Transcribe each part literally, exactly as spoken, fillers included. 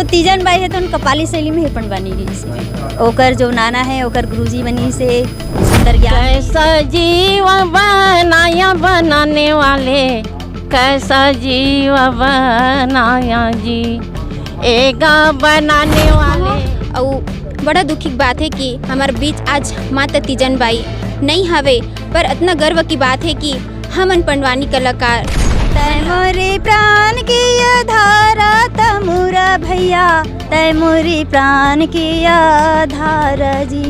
तीजन बाई हे तो उन कपाली शैली में ही पंडवानी गीस हे। ओकर जो नाना हे, ओकर गुरुजी बनिस हे सुंदर ज्ञान। कैसा जीव बनाया बनाने वाले, कैसा जीव बनाया जी, एगा बनाने वाले। अउ बड़ा दुखी के बात हे कि हमर बीच आज माता तीजन बाई नइ हवे, पर अतना गर्व की बात हे कि हमन पंडवानी कलाकार। तै मोरे प्राण के आधारा, तै मोरा भैया, तै मोरे प्राण के आधारा जी,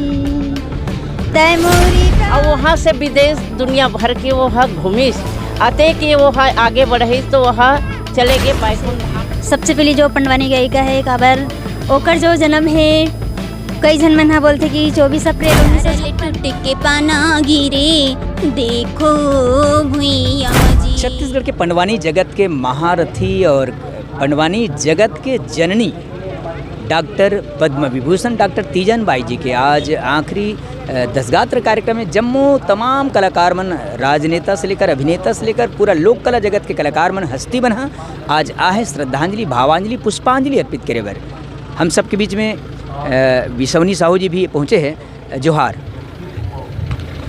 तै मोरे प्राण। अउ वहाँ से विदेश दुनिया भर के वो ह घूमिस, अते के वो ह आगे बढ़िस तो वो ह चले गे बैकुंठ धाम। सबसे पहली जो पंडवानी गायिका हे, काबर ओकर जो जन्म हे, कई झन मन ह बोलथे कि चौबीस अप्रैल उन्नीस सौ छप्पन। टूट के पाना गिरे, देखो भुइया जी। छत्तीसगढ़ के पंडवानी जगत के महारथी और पंडवानी जगत के जननी डॉक्टर पद्म विभूषण डॉक्टर तीजन बाई जी के आज आखिरी, अ, दसगात्र कार्यक्रम में जम्मो तमाम कलाकार मन, राजनेता से लेकर अभिनेता से लेकर पूरा लोक कला जगत के कलाकार मन, हस्ती मन ह आज आहे श्रद्धांजलि, भावांजलि, पुष्पांजलि अर्पित करे बर। हम सबके बीच में, अ, विसवनी साहू जी भी पहुँचे हैं। जोहार।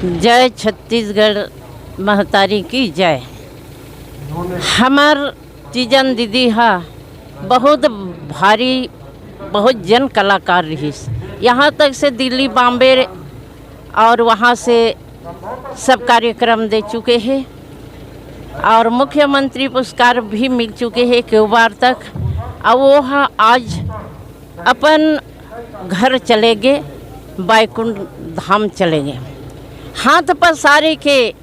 जय छत्तीसगढ़ महतारी की जय। हमर तीजन दीदी हा बहुत भारी, बहुत जन कलाकार रहिस। यहाँ तक से दिल्ली, बॉम्बे और वहाँ से सब कार्यक्रम दे चुके हैं और मुख्यमंत्री पुरस्कार भी मिल चुके हैं कई बार तक। और वो हा आज अपन घर चले गे, बैकुंठ धाम चले गे। हाथ पसारे के,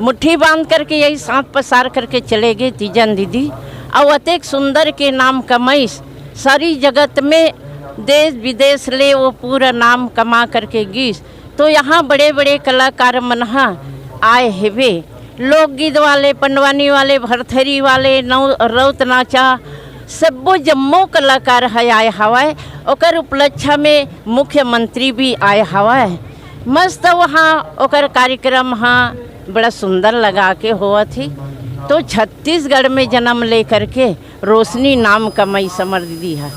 मुट्ठी बांध करके, यही हाथ पसार करके चले गे तीजन दीदी। अउ अतेक सुंदर के नाम कमाइस, सारी जगत में, देश विदेश ले वो पूरा नाम कमा करके गीस। तो यहाँ बड़े बड़े कलाकार मन ह आए हेवे, लोकगीत वाले, पंडवानी वाले, भरथरी वाले, नौ रौत नाचा, सब्बो जम्मो कलाकार ह आए हवय। ओकर उपलक्ष्य में मुख्यमंत्री भी आए हवय। मस्त वहाँ ओकर कार्यक्रम ह बड़ा सुंदर लगा के होवत ही। तो छत्तीसगढ़ में जन्म लेकर के रोशनी नाम कमाइस हमर दीदी ह।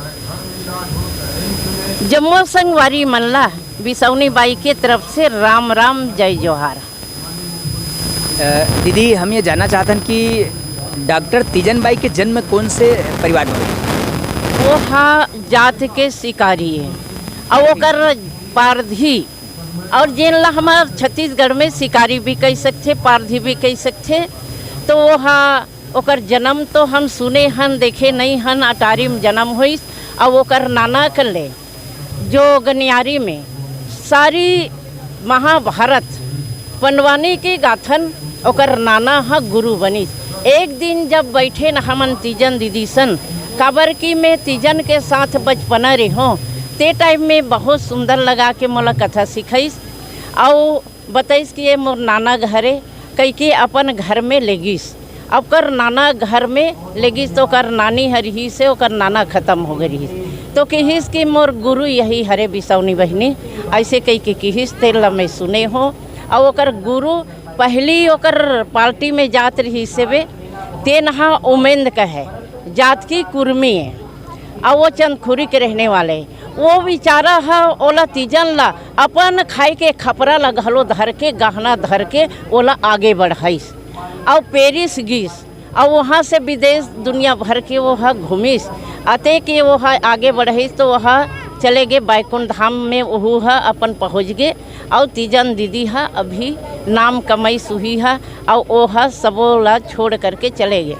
जम्मो संगवारी मन ला बिसौनी बाई के तरफ से राम राम, जय जोहार। अ, दीदी, हम ये जानना चाहतन कि डॉक्टर तीजन बाई के जन्म कौन से परिवार में हुआ? वो हा जात के शिकारी है, और ओकर पारधी, और जेन ला हमर छत्तीसगढ़ में शिकारी भी कह सकथे, पारधी भी कह सकथे। तो वो हा, ओकर जन्म तो हम सुने हन, देखे नहीं हन, अटारी में जन्म होइस, और ओकर नाना कर ले जो गनियारी में सारी महाभारत पंडवानी के गाथन ओकर नाना ह गुरु बनिस। एक दिन जब बैठे न हमन तीजन दीदी सन, काबर कि मैं तीजन के साथ बचपना रेहों, ते टाइम में बहुत सुंदर लगा के मोला कथा सिखाइस। अउ बताइस कि ये मोर नाना घर ए, कहिके अपन घर में लेगिस। ओकर नाना घर में लेगिस तो ओकर नानी ह रिहिस हे, ओकर नाना खतम हो गे रिहिस। तो किहिस कि मोर गुरु यही हरे बिसौनी बहिनी, ऐसे कहिके किहिस, तेन ल मैं सुने हों। अउ ओकर गुरु पहली ओकर पार्टी में जात रिहिस हेबे, तेन ह उमेंद कहे, जात की कुर्मी ए। अउ वो चंदखुरी के रहने वाले। वो बेचारा ह, ओला तीजन ला अपन खाए के खपरा ला घलो धर के, गहना धर के ओला आगे बढ़ाइस। अउ पेरिस गीस, अउ वहाँ से विदेश दुनिया भर के वो ह घूमिस। अते के वो ह आगे बढ़ाइस तो वो ह चले गे बैकुंठ धाम में, ओहू ह अपन पहुँच गे। अउ तीजन दीदी ह अभी नाम कमाइस उही ह, अउ ओ ह सबो ला छोड़ करके चले गे।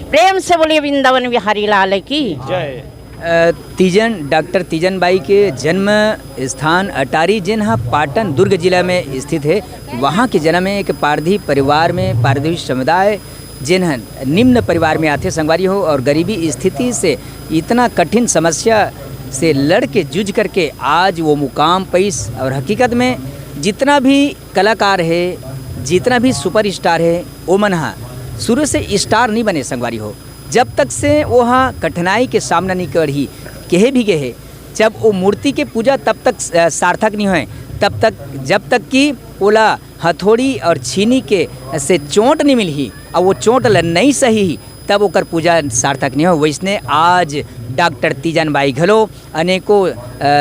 प्रेम से बोलिए वृंदावन बिहारी लाल की जय। अ, तीजन, डॉक्टर तीजन बाई के जन्म स्थान अटारी, जेन ह पाटन दुर्ग जिला में स्थित हे, वहाँ के जन्म हे। एक पारधी परिवार में, पारधी समुदाय, जेन ह निम्न परिवार में आथे संगवारी हो, और गरीबी स्थिति से, इतना कठिन समस्या से लड़ के, जूझ करके आज वो मुकाम पइस। और हकीकत में जितना भी कलाकार हे, जितना भी सुपरस्टार हे, ओमन ह शुरू से स्टार नहीं बने संगवारी हो। जब तक से वो ह कठिनाई के सामना नहीं करही, कहे भी गए हे, जब वो मूर्ति के पूजा तब तक, अ, सार्थक नहीं होए, तब तक, जब तक कि ओला हथौड़ी और छीनी के से चोट नहीं मिलही, और वो चोट ल नहीं सही, तब ओकर पूजा सार्थक नहीं हो। वैसने आज डॉक्टर तीजन बाई घलो अनेकों, अ,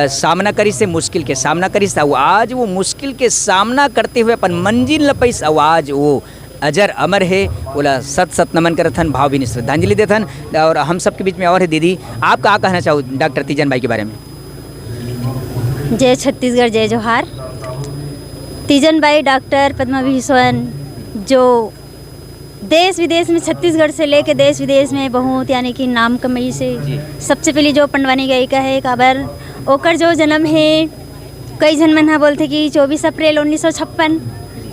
सामना करिस हे, मुश्किल के सामना करिस हे। आज वो मुश्किल के सामना करते हुए अपन मंजिल ल पाइस, अउ आज वो अजर अमर हे। ओला सत सत नमन करथन, भावभीनी श्रद्धांजलि देथन। और हम सबके बीच में और हे दीदी, आप का कहना चाहो डॉक्टर तीजन बाई के बारे में? जय छत्तीसगढ़, जय जोहार। तीजन बाई डॉक्टर पद्मा विश्वन जो देश विदेश में, छत्तीसगढ़ से लेके देश विदेश में बहुत, यानी कि नाम कमाइस हे। जी। सबसे पहली जो पंडवानी गायिका हे, काबर ओकर जो जन्म हे, कई झन मन ह बोलथे कि चौबीस अप्रैल उन्नीस सौ छप्पन,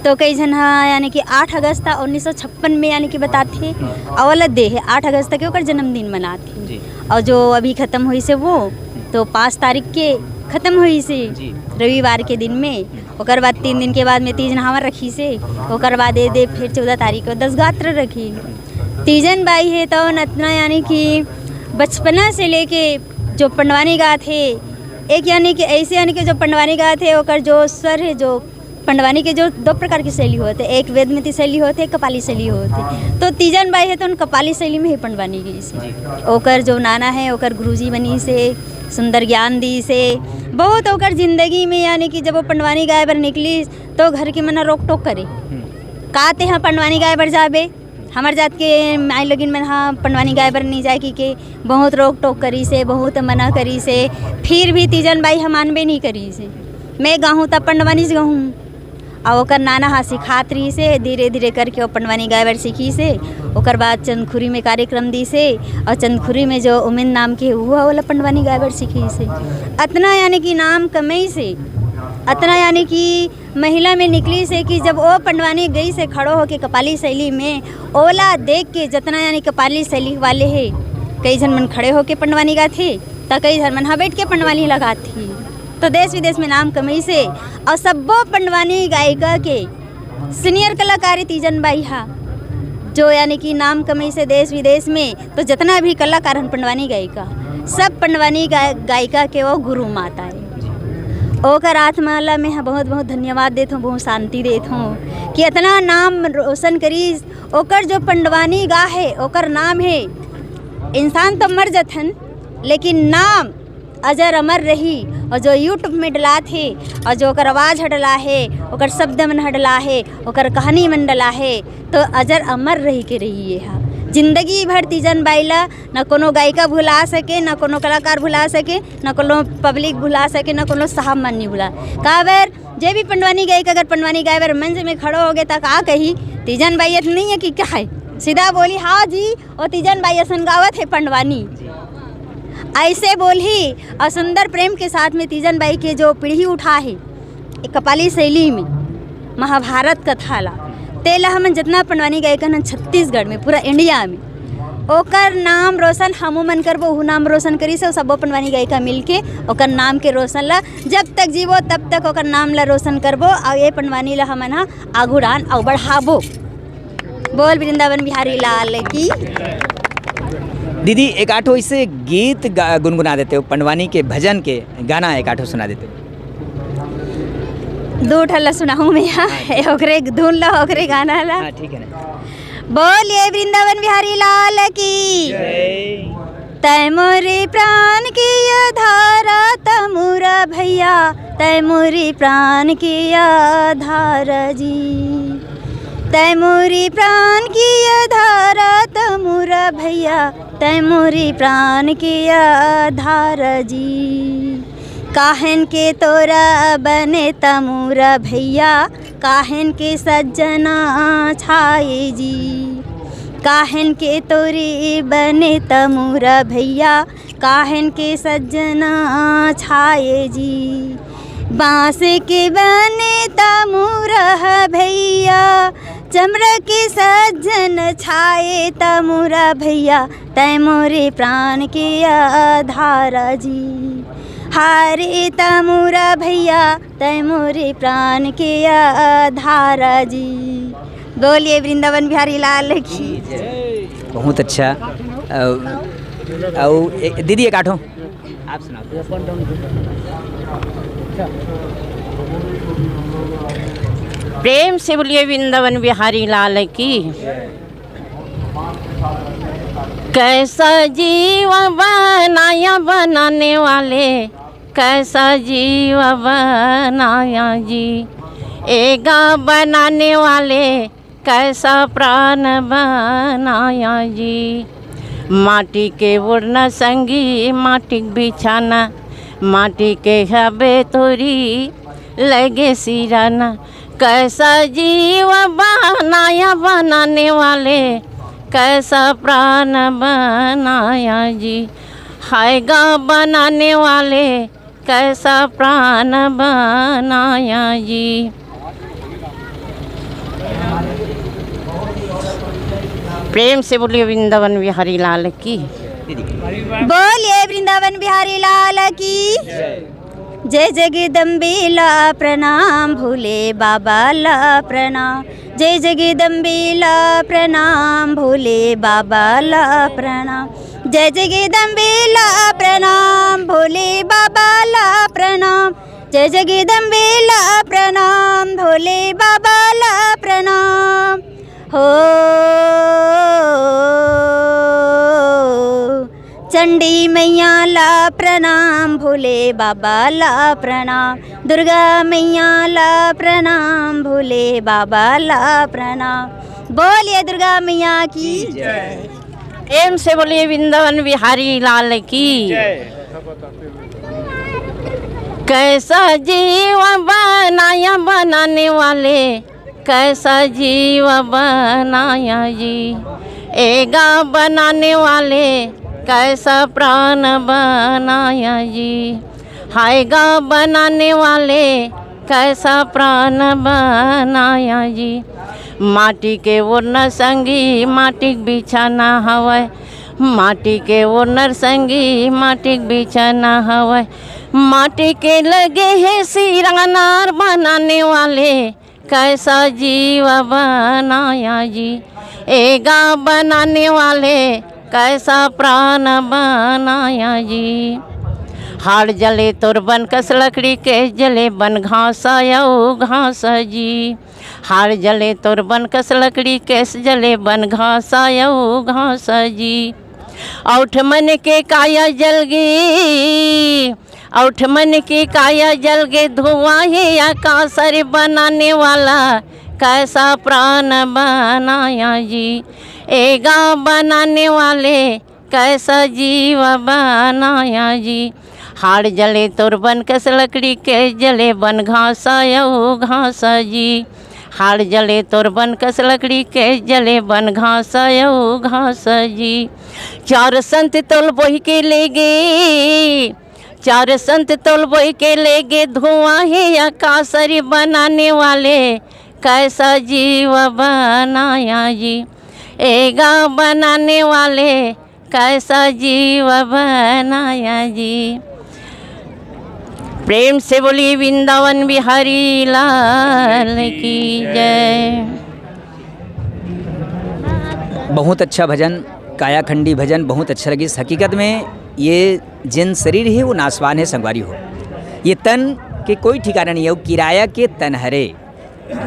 तो कई झन ह यानी कि आठ अगस्त उन्नीस सौ छप्पन में यानी कि बताथे, अउ ओला दे हे आठ अगस्त के ओकर जन्मदिन मनाथे। जी। और जो अभी खत्म होइस हे वो, तो पाँच तारीख के खत्म होइस हे, जी। रविवार के दिन में। ओकर बाद तीन दिन के बाद में तीज नहावन रखिस हे, ओकर बाद ए दे फिर चौदह तारीख को दस गात्र रखी। तीजन बाई हे तो अतना यानी कि बचपना से लेके जो पंडवानी गाथे, एक यानी कि ऐसे यानी कि जो पंडवानी गाथे, ओकर जो स्वर हे, जो पंडवानी के जो दो प्रकार की शैली होथे, एक वेदमती शैली होथे, एक कपाली शैली होथे। तो तीजन बाई हे तो उन कपाली शैली में ही पंडवानी गाइस हे। ओकर जो नाना हे, ओकर गुरुजी बनिस हे, सुंदर ज्ञान दिस हे। बहुत ओकर जिंदगी में यानी कि जब वो पंडवानी गाए बर निकलिस तो घर के मन रोक टोक करे, "का तेहा पंडवानी गाए बर जाबे? हमर जात के माई लोगिन मन ह पंडवानी गाए बर नहीं जाए," कि के बहुत रोक टोक करिस हे, बहुत मना करिस हे, फिर भी तीजन बाई ह मानबे नहीं करिस हे। "मैं गाहूँ त पंडवानीच गाहूँ।" अउ ओकर नाना ह सिखात रहिस हे, धीरे धीरे करके वो पंडवानी गाए बर सीखिस हे। ओकर बाद चंदखुरी में कार्यक्रम दिस हे, अउ चंदखुरी में जो उमेन नाम के उहो ह ओला पंडवानी गाए बर सीखिस हे। अतना यानी कि नाम कमाइस हे, अतना यानी कि महिला में निकलिस हे कि जब वो पंडवानी गाइस हे खड़ो होके कपाली शैली में, ओला देख के जतना यानी कपाली शैली वाले हे, कई झन मन खड़े होके पंडवानी गाथे, त कई झन मन ह बैठ के पंडवानी लगाथे। तो देश विदेश में नाम कमाइस हे, अउ सब्बो पंडवानी गायिका के senior कलाकार तीजन बाई ह, जो यानी कि नाम कमाइस हे देश विदेश में। तो जतना भी कलाकार हन पंडवानी गायिका, सब पंडवानी गाय-, गायिका के वो गुरु माता हे। ओकर आत्मा ला मैं ह बहुत बहुत धन्यवाद देथों, बहुत शांति देथों कि अतना नाम रोशन करिस। ओकर जो पंडवानी गा हे, ओकर नाम हे, इंसान तो मर जथन, लेकिन नाम अजर अमर रही। और जो YouTube में डलात हे, और जो ओकर आवाज ह डला हे, ओकर शब्द मन ह डला हे, ओकर कहानी मन डला हे, तो अजर अमर रही के रही ये ह। जिंदगी भर तीजन बाई ला न कोनो गायिका भुला सके, न कोनो कलाकार भुला सके, न कोनो public भुला सके, न कोनो साहब मन नहीं भुला। काबर जे भी पंडवानी गायिका अगर पंडवानी गाए बर मंच में खड़ो होगे त का कही, "तीजन बाई ये नहीं है कि क्या है?" सीधा बोली, "हाँ जी, वो तीजन बाई असन गावत हे पंडवानी।" ऐसे बोलही। और सुंदर प्रेम के साथ में तीजन बाई के जो पीढ़ी उठा हे एक कपाली शैली में महाभारत कथा ला, तेला हमन जतना पंडवानी गायिका हन छत्तीसगढ़ में, पूरा इंडिया में, ओकर नाम रोशन हमू मन करबो, ओहू नाम रोशन करिस हे, अउ सब्बो पंडवानी गायिका मिलके ओकर नाम के रोशन ला, जब तक जीवो तब तक ओकर नाम ला रोशन करबो, अउ ये पंडवानी ला हमन ह आगू डान अउ बढ़ाबो। बोल वृंदावन बिहारी लाल की। दीदी, एक आठो इसे गीत गा-, गुनगुना देते हो, पंडवानी के भजन के गाना एक आठो सुना देते हो। दो ठन ला सुनाहूँ मैं, हाँ, ओकरे धुन ला, ओकरे गाना ला। हाँ, ठीक है ना। बोलिए वृंदावन बिहारी लाल की। तै मोरे प्राण के आधारा तमुरा भैया, तै मोरे प्राण के आधारा जी। तै मोरे प्राण के आधारा तमुरा भैया, तै मोरे प्राण के आधारा जी। काहन के तोरा बने तमुरा भैया, काहन के सज्जना छाए जी। काहन के तोरे बने तमुरा भैया, काहन के सज्जना छाए जी। बांस के बने तमुरा भैया, चमरा के सज्जन छाए तमुरा भैया, तै मोरे प्राण के आधारा जी। हारे तमुरा भैया, तै मोरे प्राण के आधारा जी। बोलिए वृंदावन बिहारी लाल की। बहुत अच्छा। अ, अउ ए-, दीदी एक आठो आप सुनाओ। प्रेम से बोलिए वृंदावन बिहारी लाल की। कैसा जीव बनाया बनाने वाले, कैसा जीव बनाया जी। ए गाँव बनाने वाले, कैसा प्राण बनाया जी। माटी के ओढ़ना संगी, माटी के बिछाना, माटी के हबे तोरी लगे सिराना। कैसा जीव बनाया बनाने वाले, कैसा प्राण बनाया जी। हाय गाँव बनाने वाले, कैसा प्राण बनाया जी। प्रेम से बोलिए वृंदावन बिहारी लाल की। बोलिए वृंदावन बिहारी लाल की। जय जगदम्बे ला प्रणाम, भोले बाबा ला प्रणाम। जय जगदम्बे ला प्रणाम, भोले बाबा ला प्रणाम। जय जगदम्बे ला प्रणाम, भोले बाबा ला प्रणाम। जय जगदम्बे ला प्रणाम, भोले बाबा ला प्रणाम। हो चंडी मैया ला प्रणाम, भोले बाबा ला प्रणाम। दुर्गा मैया ला प्रणाम, भोले बाबा ला प्रणाम। बोलिए दुर्गा मैया की जय। प्रेम से बोलिए वृंदावन बिहारी लाल की। कैसा जीव बनाया बनाने वाले, कैसा जीव बनाया जी। ए गाँव बनाने वाले, कैसा प्राण बनाया जी। हाय गाँव बनाने वाले, कैसा प्राण बनाया जी। माटी के ओढ़ना संगी, माटी के बिछाना हवय। माटी के ओढ़ना संगी, माटी के बिछाना हवय। माटी के लगे हे सिरानार बनाने वाले, कैसा जीव बनाया जी। ए गाँव बनाने वाले, कैसा प्राण बनाया जी। हाड़ जले तोर बन कस लकड़ी, केस जले बन घास अउ घास जी। हाड़ जले तोर बन कस लकड़ी, केस जले बन घास अउ घास जी। औठ मन के काया जल गे, औठ मन के काया जल गे, धुआं हे आकाश रे बनाने वाला, कैसा प्राण बनाया जी। ए गाँव बनाने वाले, कैसा जीव बनाया जी। हाड़ जले तोर बन कस लकड़ी, केस जले बन घास अउ घास जी। हाड़ जले तोर बन कस लकड़ी, केस जले बन घास अउ घास जी। चार संत तोल बोहि के ले गे, चार संत तोल बोहि के ले गे, धुआं हे आकाश रे बनाने वाले, कैसा जीव बनाया जी। ए गाँव बनाने वाले, कैसा जीव बनाया जी। प्रेम से बोली वृंदावन बिहारी लाल की जय। बहुत अच्छा भजन, कायाखंडी भजन, बहुत अच्छा लगिस। हकीकत में ये जिन शरीर हे वो नासवान हे संगवारी हो, ये तन के कोई ठिकाना नहीं हे, वो किराया के तन हरे।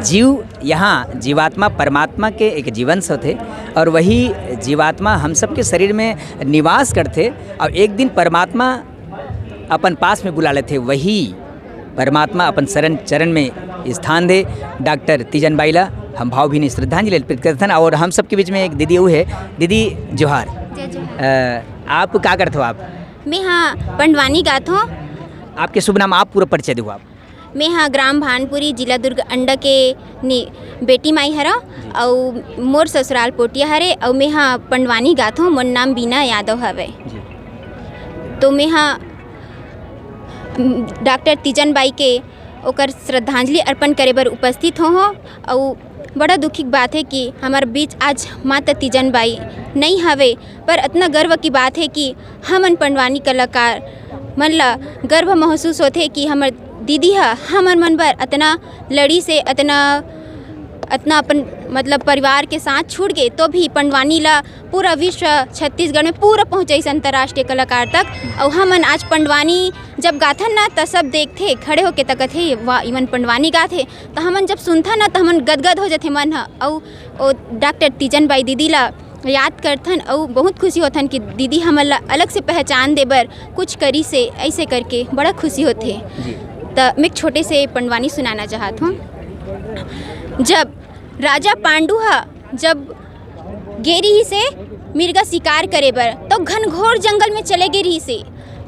जीव यहाँ जीवात्मा परमात्मा के एक जीवंश होथे और वही जीवात्मा हम सबके शरीर में निवास करथे और एक दिन परमात्मा अपन पास में बुला लेथे, वही परमात्मा अपन शरण चरण में स्थान दे। डॉक्टर तीजन बाई ला हम भावभीनी श्रद्धांजलि अर्पित करथन और हम सबके बीच में एक दीदी अउ हे। दीदी जोहार। जय जोहार। आप का करथो आप? मैं हाँ पंडवानी गाथो। आपके शुभ नाम, आप पूरा परिचय दो आप। मैं हाँ ग्राम भानपुरी, जिला दुर्ग अंडा के नि, बेटी माई हरा। अउ मोर ससुराल पोटिया हरे अउ मैं हाँ पंडवानी गाथो। मोर नाम बीना यादव हवे। तो मैं हाँ डॉक्टर तीजन बाई के ओकर श्रद्धांजलि अर्पण करे बर उपस्थित हो, हो। अउ बड़ा दुखी के बात हे कि हमर बीच आज माता तीजन बाई नइ हवे, पर अतना गर्व की बात हे कि हमन पंडवानी कलाकार मन ला गर्व महसूस होथे कि हमर दीदी ह हमर मन बर अतना लड़ी से अतना अतना अपन मतलब परिवार के साथ छूट गए तो भी पंडवानी ला पूरा विश्व छत्तीसगढ़ में पूरा पहुँचाइस अंतर्राष्ट्रीय कलाकार तक। अउ हमन आज पंडवानी जब गाथन ना त सब देखथे खड़े होके तकत हे वाह इमन पंडवानी गाथे। त हमन जब सुनथन ना त हमन गदगद हो जथे मन ह। अउ ओ डॉक्टर तीजन बाई दीदी ला याद करथन अउ बहुत खुशी होथन कि दीदी हमन ला अलग से पहचान दे बर कुछ करिस हे, ऐसे करके बड़ा खुशी होथे। जी। त मैं एक छोटे से पंडवानी सुनाना चाहत हूँ। जब राजा पांडु ह जब गे रिहिस हे मिर्गा शिकार करे बर, तो घनघोर जंगल में चले गे रिहिस हे,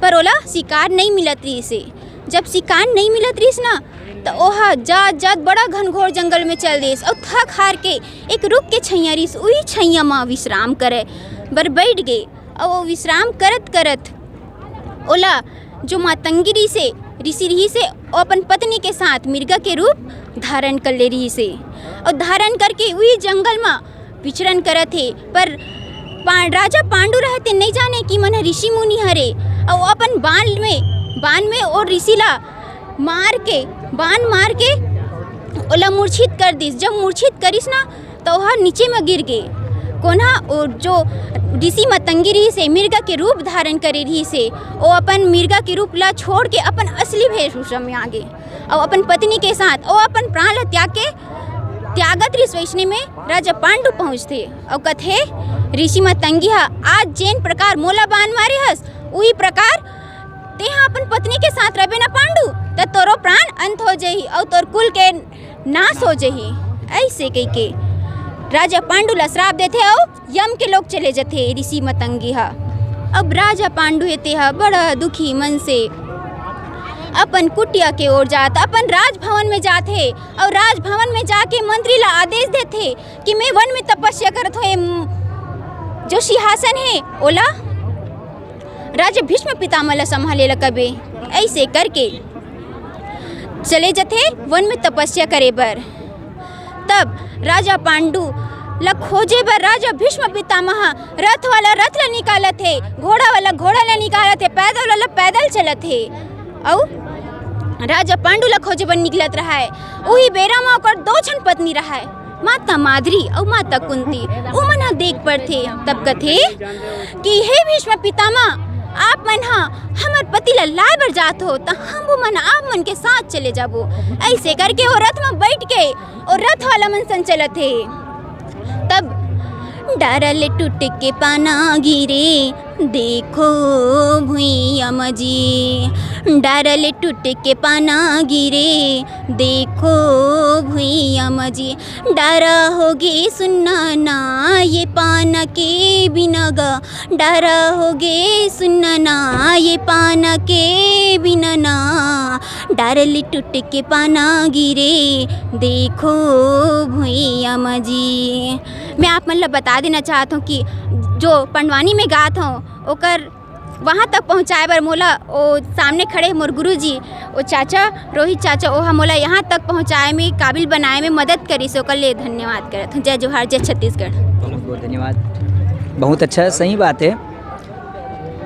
पर ओला शिकार नइ मिलत रिहिस हे। जब शिकार नइ मिलत रिहिस ना, त ओहा जात जात बड़ा घनघोर जंगल में चल दिस अउ थक हार के एक रुख के छैया रिहिस, उही छैया म विश्राम करे बर बैठ गे। अउ वो विश्राम करत करत ओला जो मातंगी रिहिस हे, ऋषि रिहिस हे, वो अपन पत्नी के साथ मिर्गा के रूप धारण कर ले रिहिस हे। अउ धारण करके उही जंगल म विचरण करत हे, पर पा-, राजा पांडु रहते नइ जाने कि मन ह ऋषि मुनि हरे। अउ अपन बाण में, बाण में ओ ऋषि ला मार के, बाण मार के ओला मूर्छित कर दिस। जब मूर्छित करिस ना, त ओह नीचे म गिर गे। कोन ह? ओ जो ऋषि मतंगी रिहिस हे, मिर्गा के रूप धारण करे रिहिस हे, ओ अपन मिर्गा के रूप ला छोड़ के अपन असली वेशभूषा में आ गे। अउ अपन पत्नी के साथ ओ अपन प्राण ला त्याग के, त्यागत रिहिस। वइसने में राजा पांडु पहुंचथे अउ कथे, "ऋषि मतंगी ह आज जेन प्रकार मोला बाण मारे हस, उही प्रकार तेहा अपन पत्नी के साथ रहिबे ना पांडु, त तोरो प्राण अंत हो जही अउ तोर कुल के नाश हो जही।" ऐसे कहिके राजा पांडु ला श्राप देथे अउ यम के लोक चले जथे ऋषि मतंगी ह। अब राजा पांडु हे तेहा बड़ा दुखी मन से अपन कुटिया के ओर जात, अपन राजभवन में जाथे अउ राजभवन में जाके मंत्री ला आदेश देथे कि मैं वन में तपस्या करत हों, ये म-, जो सिंहासन हे ओला राजा भीष्म पितामह ला संभाले ला कबे। ऐसे करके चले जथे वन में तपस्या करे बर। तब राजा पांडु ला खोजे बर राजा भीष्म पितामह रथ वाला रथ ला निकालत हे, घोड़ा वाला घोड़ा ला निकालत हे, पैदल वाला पैदल चलत हे। अउ राजा पांडु ला खोजे बर निकलत रहय। उही बेरा म ओकर दो झन पत्नी रहय, माता माद्री अउ माता कुंती। उमन ह देख परथे, तब कथे कि हे भीष्म पितामह, आप मन ह हमर पति ला लाए बर जात हो, त हम मन आप मन के साथ चले जाबो। ऐसे करके ओ रथ म बैठ के ओ रथ वाला मन संग चलत हे। तब डारा ले टूट के पाना गिरे, देखो भुइया म जी, डारा ले टूट के पाना गिरे, देखो भुइया म जी, डारा होगे सुन्ना ना ये पाना के बिना गा, डारा होगे सुन्ना ना ये पाना के बिना ना, डारा ले टूट के पाना गिरे, देखो भुइया म जी। मैं आप मन ला बता देना चाहत हूँ कि जो पंडवानी में गात हूँ, ओकर वहाँ तक पहुँचाए बर मोला ओ सामने खड़े मोर गुरुजी, ओ चाचा, रोहित चाचा, ओह मोला यहाँ तक पहुँचाए में, काबिल बनाए में मदद करिस, ओकर लिए धन्यवाद करत हूँ। जय जोहार, जय छत्तीसगढ़। बहुत बहुत धन्यवाद। बहुत अच्छा, सही बात है।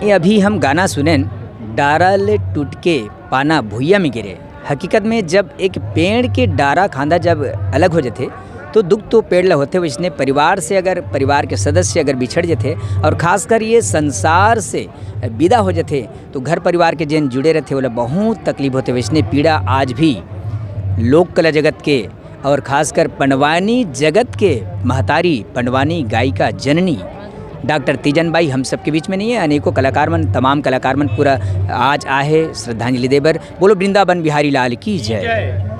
ये अभी हम गाना सुनेन, डारा ले टूट के पाना भुइया में गिरे। हकीकत में जब एक पेड़ के डारा खांधा जब अलग हो जाथे, तो दुख तो पेड़ ला होथे, वइसने परिवार से अगर, परिवार के सदस्य अगर बिछड़ जाथे और खासकर ये संसार से विदा हो जाथे, तो घर परिवार के जेन जुड़े रहथे, ओला बहुत तकलीफ होथे। वइसने पीड़ा आज भी लोक कला जगत के और खासकर पंडवानी जगत के महतारी, पंडवानी गायिका जननी डॉक्टर तीजन बाई हम सबके बीच में नहीं है। अनेकों कलाकार मन, तमाम कलाकार मन पूरा आज आए हे श्रद्धांजलि दे बर। बोलो वृंदावन बिहारी लाल की जय।